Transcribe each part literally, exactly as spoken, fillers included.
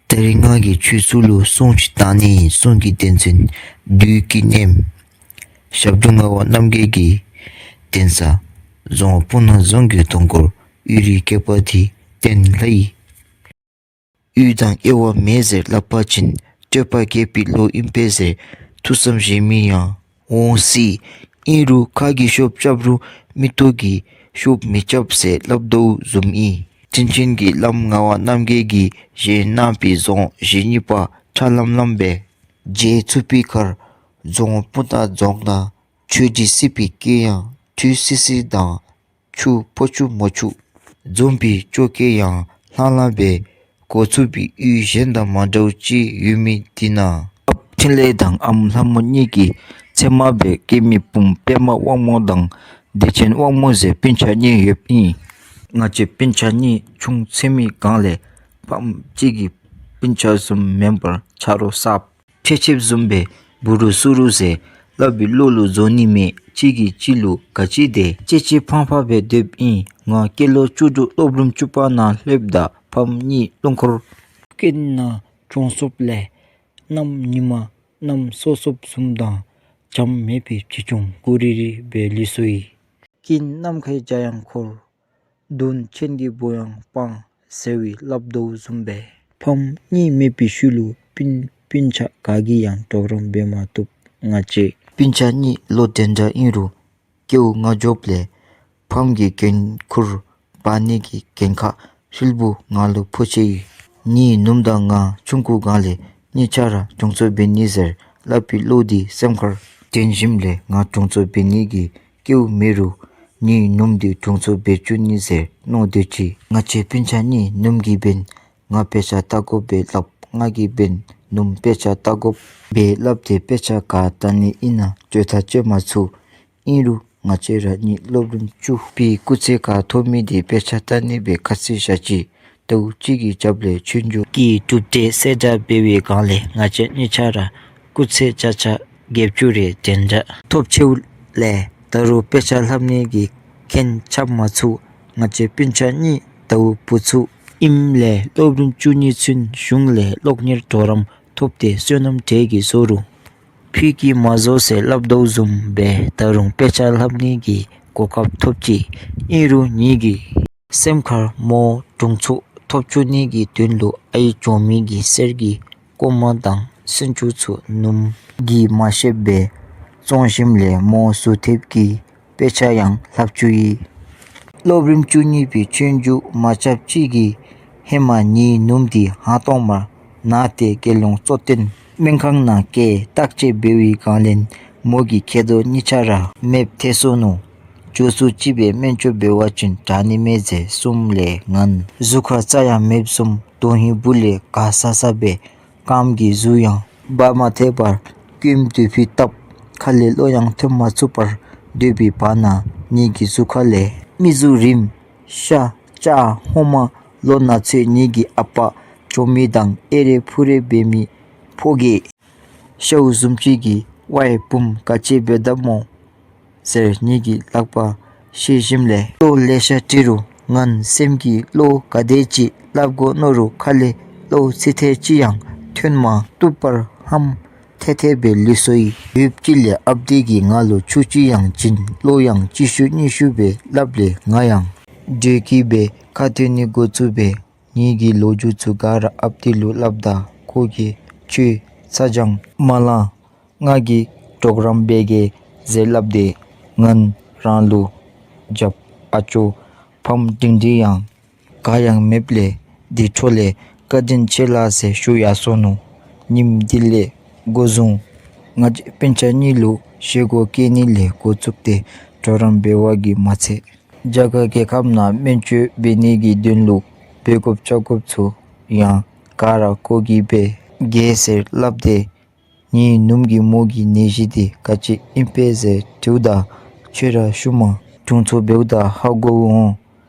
ད་རིས་ང་གིས་ཁྱོད་ཚུ་ལུ་སྲུང་ཅིག་བཏང་ནི་ཨིན། སྲུང་གི་དོན་ཚན་བདུད་ཀྱི་གནས། ཞབས་དྲུང་ངག་དབང་རྣམ་རྒྱལ་གྱི་གདན་ས་རྫོང་སྤུ་ན་རྫོང་གི་གདོང་ཁར་ཡུལ་རིས་སྐྱེས་པ་དེ་བསྟེན་སླབ་ཡི། ཡུལ་དང་དབྱེ་བ་མེད་ཟེར་སླབ་པ་ཅིན་སྤྲོས་པ་སྐྱེས་པའི་བློ་ཨིན་པས་ཟེར་ཐུགས་བསམ་བཞེས་མི་ཡང་འོང་སྲིད། ཨིན་རུང་ཁ་གིས་ཤོབ་རྐྱབ་རུང་མིག་ཏོ་གིས་ཤོབ་མི་རྐྱབ་ཟེར་སླབ་དོ་བཟུམ་ཨིན། དྲིན་ཅན་གྱི་བླམ་ངག་དབང་རྣམ་རྒྱལ་གྱིས་བཞེངས་གནང་པའི་རྫོང་གཞི་གཉིས་པ་ཁྲ་ལམ་ལམ་སྦེ་མཇལ་ཚུགས་པའི་ཁར་རྫོང་སྤུ་ན་རྫོང་དང་ཆོས་སྡེ་སྲིད་པའི་རྐྱེན་ཡང་དུས་སི་སི་དང་ཆུ་ཕོ་ཆུ་མོ་ཆུ་འཛོམས་པའི་ཆོས་སྐལ་ཡང་ལྷང་ལྷང་སྦེ་གོ་ཚུགས་པའི་ཡུལ་གཞན་དང་མ་འདྲཝ་ཅིག་ཡོད་མི་འདི་ནང་ཨཔ་འཕྲིན་ལས་དང་ཨམ་ལྷ་མོ་གཉིས་ཀྱིས་མཚན་མ་སྦེ་སྐྱེ་དམན་བུམོ་པདྨ་དབང་མོ་དང་བདེ་ཆེན་དབང་མོ་ཟེར་སྤུན་ཆ་གཉིས་ཡོདཔ་ཨིན། ང་བཅས་སྤུན་ཆ་གཉིས་ཆུང་ཚད་མི་སྒང་ལས་ཕམ་གཅིག་གིས་སྤུན་ཆ་བཟུམ་མེན་པར་ཆ་རོགས་གསརཔ་ཁྲེ་ཆེབ་བཟུམ་སྦེ་བུ་རུ་སུ་རུ་ཟེར་སླབ་པའི་བློ་ལུ་བཟོ་ནི་མེད། གཅིག་གིས་གཅིག་ལུ་ག་ཅི་དེ་གཅེས་གཅེས་ཕངས་ཕངས་སྦེ་སྡོདཔ་ཨིན། ང་སྐྱེས་ལོ་བཅུ་དྲུག་སློབ་རིམ་བཅུ་པ་ནང་སླེབས་ད་ཕམ་གཉིས་རླུང་འཁོར་སྐེད་ནང་གྲོངས་སོཔ་ལས་གནམ་ཉི་མ་གནམ་སྲོ་སོཔ་བཟུམ་དང་བྱམས་མེད་པའི་བྱི་ཅུང་ཀུ་རི་རི་སྦེ་ལུས་སོ་ཡི། སྐྱིད་ནམ་མཁའི་འཇའ་ཡང་འཁོར། གདོན་ཆེན་གྱི་བུ་ཡང་སྤང་ཟེར་བའི་སླབ་དོ་བཟུམ་སྦེ་ཕམ་གཉིས་མེད་པའི་ཤུལ་ལུ་སྤུན་སྤུན་ཆ་ག་གིས་ཡང་གྲོགས་རམ་འབད་མ་བཏུབ། ང་བཅས་སྤུན་ཆ་གཉིས་ལོ་དེ་འདྲ་ཨིན་རུང་སྐྱེ་བོ་ང་འགྱོཝ་ལས་ཕམ་གྱི་འགན་ཁུར་འབག་ནི་གི་འགན་ཁག་ཧྲིལ་བུ་ང་ལུ་ཕོག་ཅི་ཡི། ངེའི་ནུམོ་དང་ང་ཆུང་ཀུ་སྒང་ལས་གཉིས་ཆ་ར་དྲུང་འཚོ་འབད་ནི་ཟེར་སླབ་པའི་བློ་འདི་སེམས་ཁར་དྲན་ཞིནམ་ལས་ང་དྲུང་འཚོ་འབད་ནི་གི་སྐལཝ་མེད་རུང་ངེའི་ནུམོ་འདི་དྲུང་འཚོ་འབད་བཅུག་ནི་ཟེར་མནོ་སྡོད་ཅི། ང་བཅས་སྤུན་ཆ་གཉིས་ནུམོ་གིས་འབདན་ང་དཔེ་ཆ་ལྟ་དགོཔ་སྦེ་སླབ། ང་གིས་འབདན་ནུམོ་དཔེ་ཆ་ལྟ་དགོཔ་སྦེ་སླབ་སྟེ་དཔེ་ཆ་ག་ལྟ་ནི་ཨིན་ན་བཅོས་ཐབས་བཅོ་མ་ཚུགས། ཨིན་རུང་ང་བཅས་ར་གཉིས་སློབ་རིམ་བཅུ་པའི་སྐུགས་ཚད་ཁར་ཐོབ་མི་འདི་དཔེ་ཆ་ལྟ་ནི་སྦེ་ཁ་བཟེད་བཞག་ཅི། ཟླཝ་གཅིག་གི་རྒྱབ་ལས་ཆོས་རྒྱུགས་ཀྱི་གྲུབ་འབྲས་གསལ་བསྒྲགས་འབད་བའི་སྒང་ལས་ང་བཅས་གཉིས་ཆ་ར་སྐུགས་ཚད་ཆ་ཆ་བརྒྱད་ཅུ་རེ་དེ་འདྲ་ཐོབ་ཅི། ལས་ད་རུང་དཔེ་ཆ་ལྷབ་ནི་གི་འགན་ཆགས་མ་ཚུགས། ང་བཅས་སྤུན་ཆ་གཉིས་ཟླཝ་བུ་ཚུགས་ཨིནམ་ལས་སློབ་རིམ་བཅུ་གཉིས་ཚུན་གཞུང་ལས་སློབ་གཉེར་གྲོགས་རམ་ཐོབ་སྟེ་བསོད་ནམས་གྲལ་གྱིས་བཟོ་རུང་ཕུད་ཀྱིས་མ་བཟོ་ཟེར་སླབ་དོ་བཟུམ་སྦེ་ད་རུང་དཔེ་ཆ་ལྷབ་ནི་གི་གོ་སྐབས་ཐོབ་ཅི། ཨིན་རུང་ངེ་གི་སེམས་ཁར་མོ་དྲུང་འཚོ་ཐོབ་བཅུག་ནི་གི་དོན་ལུ་ཨའི་གྱོང་མི་གི་གསེར་གྱི་རྐུན་མ་དང་སུན་ཅུང་ཚུ་ནུམོ་གིས་མ་ཤེསཔ་སྦེ་བཙོང་ཞིནམ་ལས་མོ་ཟུར་ཐེབས་ཀྱི་དཔེ་ཆ་ཡང་ལྷབ་བཅུག་ཡི། སློབ་རིམ་བཅུ་གཉིས་པའི་ཆོས་རྒྱུགས་མ་རྐྱབ་ཅིག་གི་ཧེ་མ་ངེའི་ནུམོ་འདི་ཧང་སྟོང་མར་ན་སྟེ་རྒྱལ་ཡོངས་གཙོ་བསྟེན་སྨན་ཁང་ནང་བསྐྱལ་བརྟག་དཔྱད་འབད་བའི་སྒང་ལས་མོ་གི་མཁལ་རྡོག་གཉིས་ཆ་ར་མེདཔ་ཐལ་སོ་ནུག། མགྱོགས་སུ་ཅིག་སྦེ་སྨན་བཅོས་འབད་བ་ཅིན་དྲག་ནི་མས་ཟེར་གསུངམ་ལས་ངན་གཟུགས་ཁར་རྩ་ཡང་མེདཔ་བཟུམ་དོན་ཧིང་སྦུག་ལས་ག་ས་ས་སྦེ་རྐངམ་གི་གཟུགས་ཡང་འབག་མ་ཐེག་པར་སྐྱོན་དུ་ཕི་བཏབ། ཁ་ལས་བློ་ཡང་ཐོན་མ་ཚུགས་པར་སྡོད་པའི་བར་ན་ངེ་གི་གཟུགས་ཁ་ལས་མིག་ཆུ་རིངམ་ཤ་ལྕགས་ཧོ་མ་ལོ་ན་ཚོད་ངེ་གི་ཨ་པ་གྱོང་མི་དང་ཨེ་རེ་ཕུ་རེ་འབད་མི་ཕོ་རྒྱས་ཤཝ་བཟུམ་ཅིག་གིས་ཝའི་བུམོ་ག་ཅི་འབད་དཔ་སྨོ་ཟེར་ངེ་གི་ལགཔ་བཤེད་ཞིནམ་ལས་བློ་ལེ་ཤ་དྲི་རུང་ངན་སེམས་ཀྱིས་བློ་ག་དེ་ཅིག་སླབ་དགོ་མནོ་རུང་ཁ་ལས་བློ་ཚིག་ཐེངས་ཅིག་ཡང་ཐོན་མ་བཏུབ་པར་ཧམ་ཐལ་ཐལ་སྦེ་ལུས་སོ་ཡི། ཡུདཔ་ཅིག་ལས་ཨཔ་འདི་གིས་ང་ལུ་ཆུ་ཅིག་ཡང་བྱིན་བློ་ཡང་གཅིག་ཤུལ་གཉིས་ཤུལ་སྦེ་སླབ་ལས་ང་ཡང་འདྲོག་གི་སྦེ་ཁ་འཐོན་ནི་འགོ་བཙུགས་པས། ངེ་གི་ལོ་རྒྱུས་ཚུ་ག་ར་ཨཔ་འདི་ལུ་སླབ་ད་ཁོ་གིས་ཁྱོད་ཚ་གྱང་མ་ལང་། ང་གིས་གྲོགས་རམ་འབད་གེ་ཟེར་སླབ་སྟེ་ངན་རང་ལུ་རྒྱབ་ཨ་ཅོ་ཕམ་དིང་དིང་ཡང་ག་ཡང་མེདཔ་ལས་དེ་འཕྲོ་ལས་བཀའ་དྲིན་ཆེ་ལགས་ཟེར་ཞུ་ཡར་སོ་ནུག། ཉིནམ་དེ་ལས་འགོ་བཟུང་ང་བཅས་སྤུན་ཆ་གཉིས་ལུ་བཞེས་སྒོ་བསྐྱལ་ནི་ལས་འགོ་བཙུགས་ཏེ་གྲོགས་རམ་འབད་བ་གིས་མ་ཚད་རྒྱ་གར་རྒྱལ་ཁབ་ནང་སྨན་བཅོས་འབད་ནི་གི་དོན་ལུ་འབད་དགོཔ་བཅའ་དགོཔ་ཚུ་ཡང་ག་ར་ཁོ་གིས་འབད་གེ་ཟེར་སླབ་སྟེ་ངེའི་ནུམོ་གིས་མོ་གི་ནད་གཞི་འདི་ག་ཅི་ཨིན་པས་ཟེར་དྲིཝ་ད་ཁྱོད་ར་ཤུལ་མ་དྲུང་འཚོ་འབདཝ་ད་ཧ་གོ་འོང་།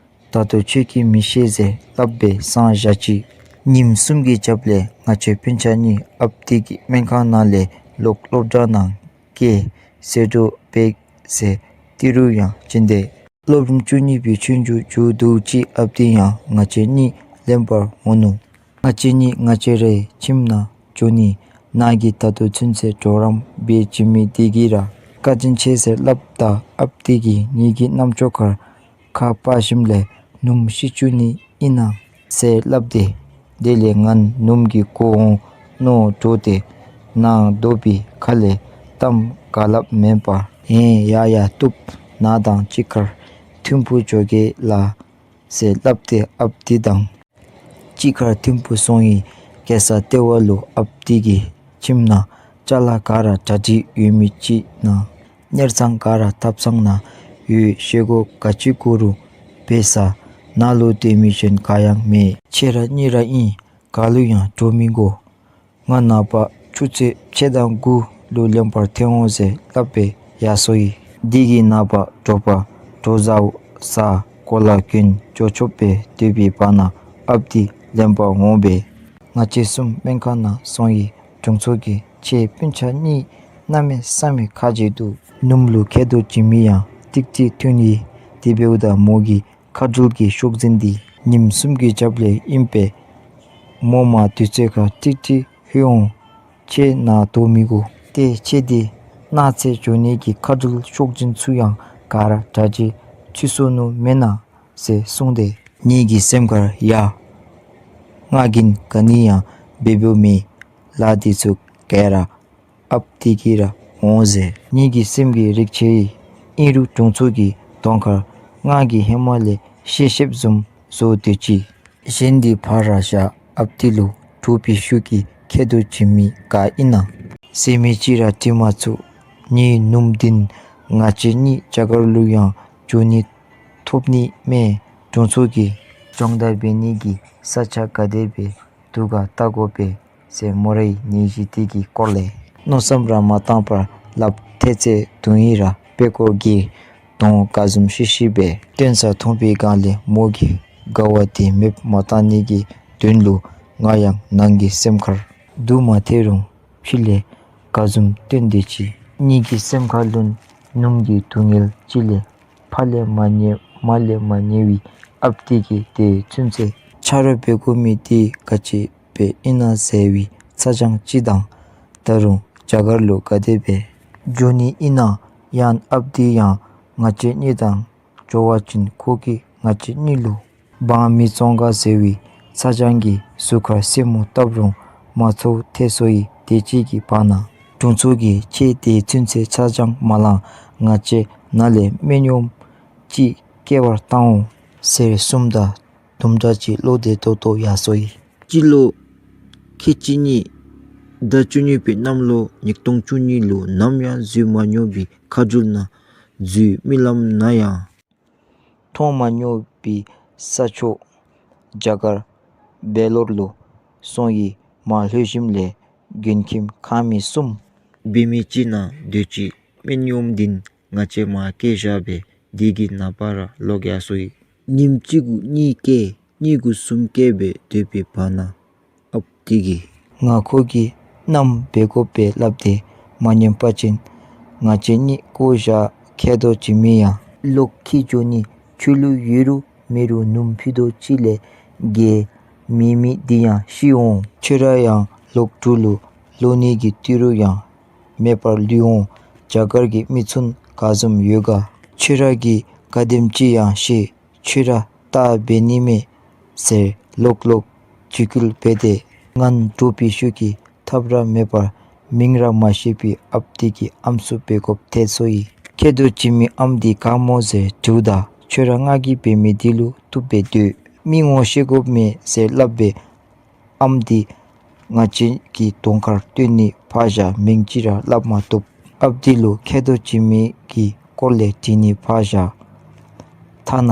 ད་ལྟོ་ཁྱོད་ཀྱིས་མི་ཤེས་ཟེར་སླབ་སྦེ་གསང་བཞག་ཅི། ཉིནམ་གསུམ་གྱི་རྒྱབ་ལས་ང་བཅས་སྤུན་ཆ་གཉིས་ཨཔ་འདི་གིས་སྨན་ཁང་ནང་ལས་ལོག་སློབ་གྲྭ་ནང་བསྐྱལ་ཟེར་འགྱོ་བས་ཟེར་ཏི་རུ་ཡང་བྱིན་ཏེ་སློབ་རིམ་བཅུ་གཉིས་པའི་ཆོས་རྒྱུགས་མཇུག་བསྡུཝ་ཅིག་ཨཔ་འདི་ཡང་ང་བཅས་གཉིས་ལེན་པར་འོང་ནུག། ང་བཅས་གཉིས་ང་བཅས་རའི་ཁྱིམ་ནང་འགྱོ་ནི། ནཱ་གིས་ད་ལྟོ་ཚུན་ཚོད་གྲོགས་རམ་འབད་བྱིན་མི་འདི་གིས་ར་བཀའ་དྲིན་ཆེ་ཟེར་སླབ་ད་ཨཔ་འདི་གིས་ངེ་གི་རྣམ་ཅོ་ཁར་ཁ་སྤར་ཞིནམ་ལས་སྣུམ་བཤུ་བཅུག་ནི་ཨིན་ན་ཟེར་སླབ་སྟེ། དེ་ལས་ང་སྣུམ་གྱིས་བཀོ་འོང་མནོ་སྟེ་ནཱ་རྡོ་པའི་ཁ་ལས་གཏམ་ག་སླབ་མེན་པར། ཨེ་ཡ་ཡ་བཏུབ། ནཱ་དང་གཅིག་ཁར་ཐིམ་ཕུག་འགྱོ་གེ་ལགས་ཟེར་སླབ་སྟེ་ཨཔ་འདི་དང་གཅིག་ཁར་ཐིམ་ཕུག་སོང་ཡི། གེ་སར་ལྟེ་བ་ལུ་ཨཔ་འདི་གི་ཁྱིམ་ནང་ཅ་ལ་ག་ར་གྲ་སྒྲིག་ཡོད་མི་ཅིག་ནང་གཉེར་ཚང་ག་ར་ཐབ་ཚང་ནང་ཡོད། བཞེས་སྒོ་ག་ཅི་དགོ་རུང་འབད་ས། ནཱ་ལུ་སྡོད་མི་གཞན་ག་ཡང་མེད། ཁྱེད་ར་གཉིས་ར་ཨིན། ག་ལུ་ཡང་འགྱོ་མི་དགོ། ང་ནངས་པ་ཆུ་ཚོད་ཕྱེད་དང་དགུ་ལུ་ལེན་པར་ཐོན་འོང་ཟེར་སླབ་སྦེ་ཡར་སོ་ཡི། འདི་གི་ནངས་པ་དྲོ་པ་དྲོ་བཟའ་ཟ་གོ་ལ་གྱོན་འགྱོ་ཆོག་པའི་སྡོད་པའི་བར་ན་ཨཔ་འདི་ལེན་པར་འོང་སྦེ་ང་བཅས་གསུམ་སྨན་ཁང་ནང་སོང་ཡི། དྲུང་འཚོ་གིས་ཁྱེད་སྤུན་ཆ་གཉིས་གནམ་མེད་ས་མེད་ཁ་རྗེ་འདུག། སྣུམ་ལུ་མཁལ་རྡོག་བྱིན་མི་ཡང་ཏིག་ཏིག་ཐོན་ཡི། དེ་འབདཝ་ད་མོ་གི་མཁའ་འགྲུལ་གྱི་ཤོག་འཛིན་འདི་ཉིནམ་གསུམ་གྱི་རྒྱབ་ལས་ཨིན་པས། མོ་མ་དུས་ཚོད་ཁར་ཏིག་ཏིག་ལྷོད་འོང་། ཁྱེད་ནཱ་སྡོད་མི་དགོ། ཏེ་ཁྱེད་འདི་གནངས་ཚེ་འགྱོ་ནི་གི་མཁའ་འགྲུལ་ཤོག་འཛིན་ཚུ་ཡང་ག་ར་གྲ་སྒྲིག་ཚུད་སོ་ནུག་མེན་ན་ཟེར་གསུངས་ཏེ། ངེ་གི་སེམས་ཁར་ཡ་ང་གིས་ག་ནི་ཡང་འབད་འབདཝ་མེད། ལཱ་འདི་ཚུ་ག་ར་ཨཔ་འདི་གིས་ར་འོང་ཟེར་ངེ་གི་སེམས་ཀྱིས་རིག་ཅི། ཨིན་རུང་དྲུང་འཚོ་གི་གདོང་ཁར་ང་གིས་ཧེ་མ་ལས་ཤེས་ཤེསཔ་བཟུམ་བཟོ་སྡོད་ཅི། གཞན་འདི་ཕར་བཞག། ཨཔ་འདི་ལུ་དྲོ་པའི་ཤུགས་ཀྱིས་མཁལ་རྡོག་བྱིན་མི་ག་ཨིན་ན་ཟེར་མི་ཅིག་ར་འདྲིས་མ་ཚུགས། ངེའི་སྣུམ་འདི་ང་བཅས་གཉིས་རྒྱ་གར་ལུ་ཡང་འགྱོ་ནི་ཐོབ་ནི་མས། དྲུང་འཚོ་གིས་སྦྱོང་བརྡར་འབད་ནི་གི་ས་ཆ་ག་དེ་སྦེ་འདུག་ག་བལྟ་དགོ་པས་ཟེར་མོ་རའི་ནད་གཞི་འདི་གི་སྐོར་ལས་མནོ་བསམ་ར་མ་བཏང་པར་སླབ། ཐེ་ཚེ་དུང་ཡི་ར་པད་ཀོ་གིས་གདོང་ག་བཟུམ་ཤི་ཤི་སྦེ་སྟོན་ས་མཐོང་པའི་སྒང་ལས་མོ་གི་དགའ་བ་འདི་མེདཔ་མ་བཏང་ནི་གི་དོན་ལུ་ང་ཡང་ནང་གི་སེམས་ཁར་སྡུག་མ་ཐེག་རུང་ཕྱི་ལས་ག་བཟུམ་སྟོན་སྡོད་ཅི། ངེ་གི་སེམས་ཁར་ལུ་སྣུམ་གྱི་སྡུག་བསྔལ་ཅིག་ལས་ཕར་ལས་མ་ཉེ་མར་ལས་མ་ཉེ་བའི་ཨཔ་འདི་གིས་དེ་ཚུན་ཚོད་ཆ་རོགས་འབད་དགོ་མི་འདི་ག་ཅི་སྦེ་ཨིན་ན་ཟེར་བའི་ཚ་གྱང་ཅིག་དང་། ད་རུང་རྒྱ་གར་ལུ་ག་དེ་སྦེ་འགྱོ་ནི་ཨིན་ན་ཡང་ཨཔ་འདི་ཡང་ང་བཅས་གཉིས་དང་འགྱོ་བ་ཅིན་ཁོ་གིས་ང་བཅས་གཉིས་ལུ་དབང་མི་བཙོང་ག་ཟེར་བའི་ཚ་གྱང་གིས་གཟུགས་ཁར་སེན་མོ་བཏབ་རུང་མ་ཚོར་ཐལ་སོ་ཡི། དེ་ཅིག་གི་བར་ན་དྲུང་འཚོ་གིས་ཁྱེད་དེ་ཚུན་ཚོད་ཚ་གྱང་མ་ལང་། ང་བཅས་ནཱ་ལས་སྨན་གཡོགམོ་ཅིག་སྐྱེལ་བར་བཏང་འོང་ཟེར་གསུངམ་ད་དུམ་གྲ་ཅིག་བློ་བདེ་ཏོག་ཏོ་ཡར་སོ་ཡི། སྤྱི་ལོ་ཁལ་གཅིག་གཉིས་ཟླ་བཅུ་གཉིས་པའི་གནམ་ལོ་ཉིས་སྟོང་བཅུ་གཉིས་ལུ་ནམ་ཡང་འཛུལ་མ་མྱོང་བའི་མཁའ་འགྲུལ་ནང་འཛུལ། རྨི་ལམ་ནང་ཡང་མཐོང་མ་མྱོང་བའི་ས་ཕྱོགས་རྒྱ་གར་བེ་ལོར་ལུ་སོང་ཡི། མར་ལྷོད་ཞིནམ་ལས་མགོན་ཁྱིམ་ཁང་མིག་གསུམ་འབད་མི་ཅིག་ནང་སྡོད་ཅི། སྨན་གཡོགམོ་འདི་ང་བཅས་མར་བསྐྱལ་བཞག་སྦེ་འདི་གི་ནངས་པ་ར་ལོག་ཡར་སོ་ཡི། ཉིནམ་གཅིག་གུ་གཉིས་བསྐྱལ། གཉིས་གུ་གསུམ་བསྐྱལ་སྦེ་སྡོད་པའི་བར་ན་ཨཔ་འདི་གིས་ང་ཁོ་གི་མནའམ་འབད་དགོ་པས་སླབ་སྟེ་མ་ཉན་པ་ཅིན་ང་བཅས་གཉིས་བཀོ་བཞག། མཁལ་རྡོག་བྱིན་མི་ཡང་ལོག་འཁྱིད་འགྱོ་ནི། ཁྱོད་ལུ་ཡོད་རུང་མེད་རུང་སྣུམ་ཕུད་རྡོག་གཅིག་ལས་བརྒལ་མེད་མི་འདི་ཡང་ཤི་འོང་། ཁྱོད་ར་ཡང་ལོག་འབྲུག་ལུ་ལོག་ནི་གི་ཏི་རུ་ཡང་མེད་པར་ལུས་འོང་། རྒྱ་གར་གྱི་མི་ཚུ་ག་བཟུམ་ཡོད་ག། ཁྱོད་ར་གིས་ག་དེམ་ཅིག་ཡང་ཤེས། ཁྱོད་ར་བལྟ་འབད་ནི་མས་ཟེར་ལོག་ལོག་འཇིགས་སྐུལ་འབད་དེ་ངན་འགྲོ་བའི་ཤུགས་ཀྱིས་ཐབས་ར་མེད་པར་མིང་ར་མ་ཤེས་པའི་ཨཔ་འདི་གི་ཨམ་སྲུ་འབད་དགོཔ་ཐལ་སོ་ཡི། མཁལ་རྡོག་བྱིན་མི་ཨམ་འདི་ག་སྨོ་ཟེར་དྲིཝ་ད་ཁྱོད་ར་ང་གིས་འབད་མི་འདི་ལུ་བཏུབ་སྦེ་སྡོད། མི་ངོ་ཤེས་དགོཔ་མེད་ཟེར་སླབ་སྦེ་ཨམ་འདི་ང་བཅས་ཀྱི་གདོང་ཁར་སྟོན་ནི་ཕར་བཞག་མིང་ཅིག་ར་སླབ་མ་བཏུབ། ཨཔ་འདི་ལུ་མཁལ་རྡོག་བྱིན་མི་གི་སྐོར་ལས་དྲི་ནི་ཕར་བཞག་ཐ་ན་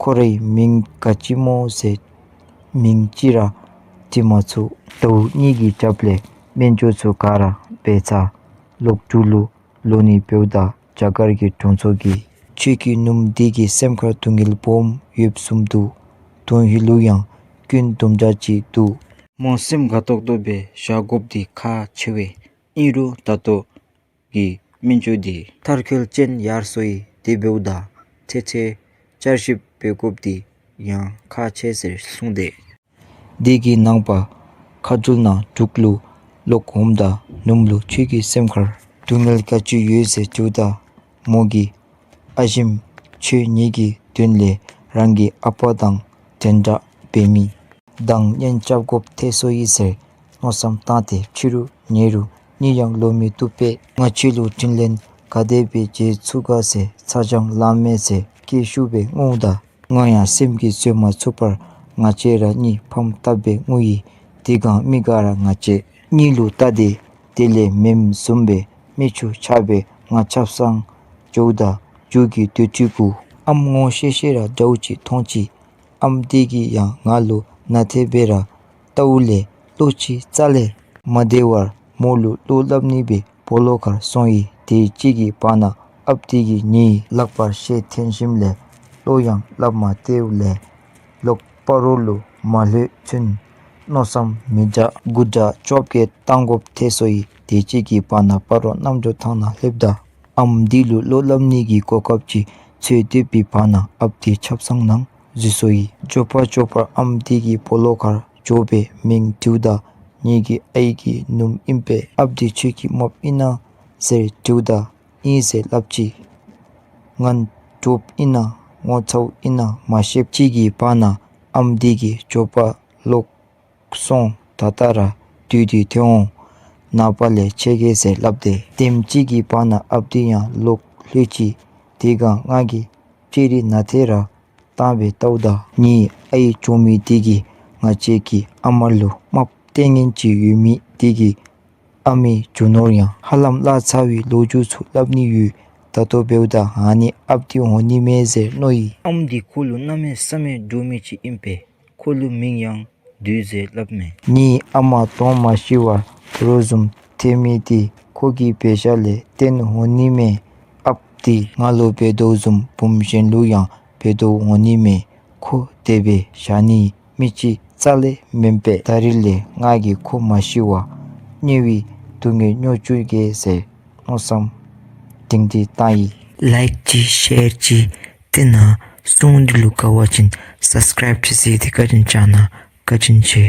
ཁོ་རའི་མིང་ག་ཅི་སྨོ་ཟེར་མིང་ཅིག་ར་དྲི་མ་ཚུགས། ཟླཝ་གཉིས་ཀྱི་རྒྱབ་ལས་སྨན་བཅོས་ཚུ་ག་ར་འབད་ཚར་ལོག་འབྲུག་ལུ་ལོག་ནི་འབདཝ་ད་རྒྱ་གར་གྱི་དྲུང་འཚོ་གིས་ཁྱོད་ཀྱི་སྣུམ་འདི་གིས་སེམས་ཁར་སྡུག་བསྔལ་སྦོམ་ཡོདཔ་བཟུམ་འདུག། དོན་ཧིང་ལུ་ཡང་སྐྱོན་དུམ་གྲ་ཅིག་འདུག། མོ་སེམས་དགའ་ཏོག་ཏོ་སྦེ་བཞག་དགོཔ་འདི་ཁག་ཆེ་བས། ཨིན་རུང་ད་ལྟོ་གི་སྨན་བཅོས་འདི་མཐར་འཁྱོལ་ཅན་ཡར་སོ་ཡི། དེ་འབདཝ་ད་ཚེ་ཚད་བསྐྱར་ཞིབ་འབད་དགོཔ་འདི་ཡང་ཁག་ཆེ་ཟེར་གསུངས་ཏེ། དེ་གི་ནངས་པ་མཁའ་འགྲོ་ནང་འབྲུག་ལུ་ལོག་འོངམ་ད་ནུམོ་ལུ་ཁྱོད་ཀྱི་སེམས་ཁར་སྡུག་བསྔལ་ག་ཅི་ཡོད་ཟེར་དྲིཝ་ད་མོ་གིས་ཨ་ཞེམོ་ཁྱོད་ངེ་གི་དོན་ལས་རང་གི་ཨ་པ་དང་འདྲན་འདྲ་འབད་མི་དང་གཉེན་རྐྱབ་དགོཔ་ཐལ་སོ་ཡི་ཟེར་མནོ་བསམ་བཏང་སྟེ་ཕྱི་རུ་ཉལ་རུང་གཉིད་ཡང་ལོག་མི་བཏུབ་པས། ང་ཁྱོད་ལུ་དྲིན་ལན་ག་དེ་སྦེ་འཇལ་ཚུགས་ག་ཟེར་ཚ་གྱང་ལངམ་མས་ཟེར་སྐད་ཤུགས་སྦེ་ངུཝ་ད་ང་ཡང་སེམས་ཀྱིས་བཟོད་མ་ཚུགས་པར་ང་བཅས་ར་གཉིས་ཕམ་བཏབ་སྦེ་ངུ་ཡི། དེ་སྒང་མི་ག་ར་ང་བཅས་གཉིས་ལུ་བལྟ་སྟེ་དེ་ལས་མེནམ་བཟུམ་སྦེ་མིག་ཆུ་ཆགས་སྦེ་ང་ཆབ་གསང་འགྱོཝ་ད་མཇུག་གི་དུས་ཚོད་གུ་ཨམ་ངོ་ཤེས་ཤེས་ར་འདྲཝ་ཅིག་མཐོང་ཅི། ཨམ་དེ་གིས་ཡང་ང་ལུ་ན་ཐེ་སྦེ་ར་བལྟཝ་ལས་བློ་ཅིག་རྩ་ལས་མ་བདེ་བར་མོ་ལུ་བློ་སླབ་ནི་སྦེ་སྦོ་ལོགས་ཁར་སོང་ཡི། དེ་ཅིག་གི་བར་ན་ཨཔ་དེ་གིས་ངེའི་ལག་པར་ཤེད་འཐེན་ཞིནམ་ལས་བློ་ཡང་སླབ་མ་སྟེརཝ་ལས་ལོག་སྤ་རོ་ལུ་མ་ལྷོད་ཚུན་མནོ་བསམ་མི་དྲག་དགུ་དྲག་བཅོ་བརྒྱད་བཏང་དགོཔ་ཐལ་སོ་ཡི། དེ་ཅིག་གི་བར་ན་སྤ་རོ་རྣམ་འགྱུར་ཐང་ནང་ལྷོདཔ་ད་ཨམ་དེ་ལུ་བློ་སླབ་ནི་གི་གོ་སྐབས་ཅིག་འཚོལ་སྡོད་པའི་བར་ན་ཨཔ་དེ་ཆབ་གསང་ནང་འཛུལ་སོ་ཡི། མགྱོགས་པ་མགྱོགས་པར་ཨམ་དེ་གིས་སྦོ་ལོགས་ཁར་འགྱོ་སྦེ་མིང་དྲིཝ་ད་ངེ་གི་ཨའི་གི་ནུམོ་ཨིན་པས། ཨཔ་དེ་ཁྱོད་ཀྱི་རྨགཔ་ཨིན་ན་ཟེར་དྲིཝ་ད་ཨིན་ཟེར་སླབ་ཅི། ང་གྲོགསཔ་ཨིན་ན་ངོ་ཚཝ་ཨིན་ན་མ་ཤེསཔ་ཅིག་གི་བར་ན་ཨམ་དེ་གིས་མགྱོགས་པ་ལོག་སོང་། ད་ལྟ་ར་དུས་དེ་ཐོན་འོང་། ནངས་པ་ལས་ཆད་གེ་ཟེར་སླབ་སྟེ་དེམ་ཅིག་གི་བར་ན་ཨཔ་དེ་ཡང་ལོག་ལྷོད་ཅི། དེ་སྒང་ང་གིས་ཅི་རིགས་ན་ཐེ་ར་བཏང་སྦེ་བལྟཝ་ད་ངེའི་ཨའི་གྲོགས་མི་དེ་གིས་ང་བཅས་ཀྱི་ཨ་མ་ལུ་རྨགཔ་སྟེར་ཉེན་ཅིག་ཡོད་མི་དེ་གིས་ཨ་མའི་རྒྱུ་ནོར་ཡང་ཧ་ལམ་བརླག་ཚར་བའི་ལོ་རྒྱུས་ཚུ་སླབ་ནི་ཡོད། ད་ལྟོ་འབདཝ་ད་ཨ་ནི་ཨཔ་དེ་འོང་ནི་མས་ཟེར་མནོ་ཡི། ཨམ་དེ་ཁོ་ལུ་གནམ་མེད་ས་མེད་འདྲོག་མི་ཅིག་ཨིན་པས། ཁོ་ལུ་མིང་ཡང་བདུད་ཟེར་སླབ་མས། ངེའི་ཨ་མ་གདོང་མ་ཤི་བར་རོ་བཟུམ་ཐལ་མི་དེ་ཁོ་གི་བེ་ཤ་ལས་བརྟེན་འོང་ནི་མས། ཨཔ་དེ་ང་ལུ་འབད་དོ་བཟུམ་བུམོ་གཞན་ལུ་ཡང་འབད་དོ་འོང་ནི་མས། ཁོ་དེ་སྦེ་བཞག་ནི་མི་ཅིག་རྩ་ལས་མེན་པས། ད་རིས་ལས་ང་གིས་ཁོ་མ་ཤི་བར་དམྱལ་བའི་སྡུག་བསྔལ་མྱོང་བཅུག་གེ་ཟེར་མནོ་བསམ་སྒྲིང་སྒྲི་བཏང་ཡི། ལའིཀ་ཅིག་ཤེར་ཅིག་དེ་ནང་སྲུང་འདི་ལུ་དགའ་བ་ཅིན་སབ་སི་ཀརའིབ་ཅིག་ཟེར་ཏེ་བཀའ་དྲིན་བསྐྱང་གནང་། བཀའ་དྲིན་ཆེ།